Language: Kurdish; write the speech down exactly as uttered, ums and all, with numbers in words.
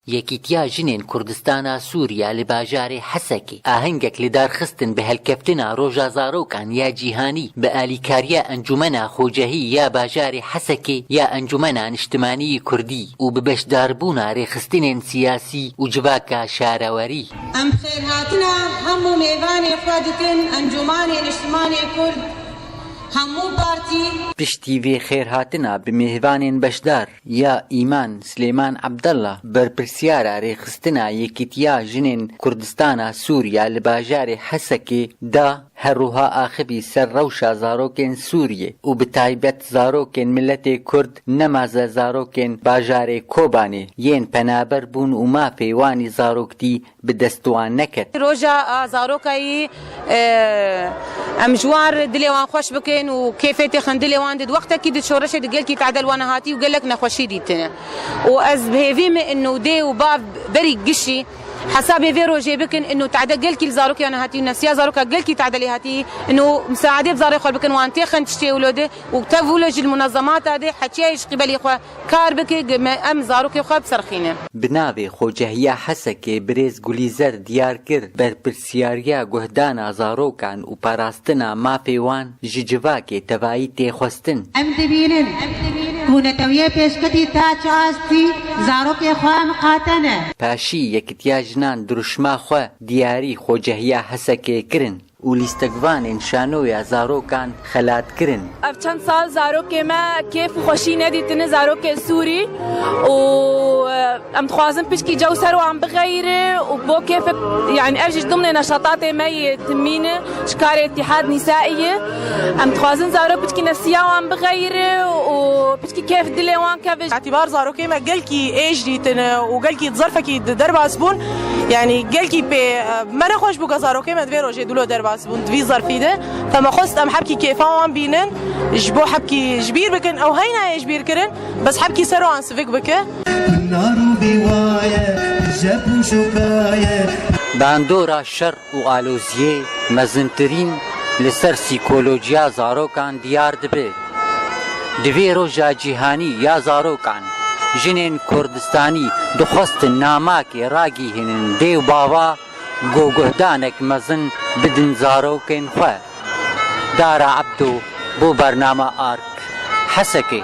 Yekîtiya Jinên Kurdistana Sûriya li bajarê Hesekê ahengek li dar xistin bi helkeftina Roja Zarokan ya Cîhanî bi alîkariya Encûmena Xocehî ya bajarê Hesekê ya Encûmena Niştimanî Kurdî û bi beşdarbûna rêxistinên siyasî û civaka şarewerî. Em xêrhatina hemû mêvanê xwe dikin, Encûmanê Niştimanê Kurd, hemû partî. Piştî vê xêrhatina bi mêvanên beşdar ya Îman Silêman Ebdella, berpirsyara rêxistina Yekîtiya Jinên Kurdistana Sûriya li bajarê Hesekê da, her wiha axivî ser rewşa zarokên Sûriyê û bi taybet zarokên miletê Kurd, nemaze zarokên bajarê Kobanê yên penaber bûn û mafê wan î zaroktî bi dest wan neket. Roja a zarokayî, e, em ji wan re dilê wan xweş bikin û kêfê têxin dilê wan di wextekî di şoreşê di gelkî tadel wana hatî û gelek nexweşî dîtine. Û ez bi hêvî me inu dê û bav berî gişî hesabê vê rojê bikin, inu tade gelkî li zarokê wana hatî û nefsiya zaroka gelkî tade lê hatî, inu misaadê bi zarê xwe bikin, wan têxin tiştê wilo de û tev wilo jî li munezemata de heçiyayê ji qîbelê xwe kar bike, ge me em zarokê xwe biserxîne. Bi navê Xocehiya Hesekê birêz Gulîzer diyar kir, berpirsiyariya guhdana zarokan û parastina mafê wan ji civakê tevayî tê xwestin. Em dibînin ku neteweyê pêşketî ta çi astî zarokê xwe miqate ne. Paşî Yekitiya Jinan dirûşma xwe diyarî Xocehiya Hesekê kirin û lîstekvanên şanoya zarokan xelat kirin. Ev çend sal zarokê me kêf û xweşî nedîtine, zarokên Sûrî, û, e, em dixwazin piçkî cew ser wan bixeyre û bo kêfek, yani ev jî ji dimnê neşatatê me yê timîne, ji karê Îtîhad Nîsaî ye. Em dixwazin zarok piçkî nefsiya wan bixeyre û piçkî kêf dilê wan keve. Îtîbar zarokê me gelkî êş dîtine û gelkî zerfekî di derbas bûn. Yani gelkî pê, e, me nexweş bû ke zarokê me di vê rojê dilo derbas bûn di vî zerfî de. Te me xwest em hebkî kêfa wan bînin, ji bo hebkî ji bîr bikin, ew heyna yê ji bîr kirin, bes hebkî ser wan sivik bike. Nar û bîwaye, jep û şokaye. Bandora şer û aloziyê mezintirîn li ser sîkolojiya zarokan diyar dibe. Di vê roja cîhanî ya zarokan, jinên Kurdistanî dixwestin namakê ragihînin dê û bava, ku guhdanek mezin bidin zarokên xwe. Dara Ebdo bo bernama Ark, Hesekê.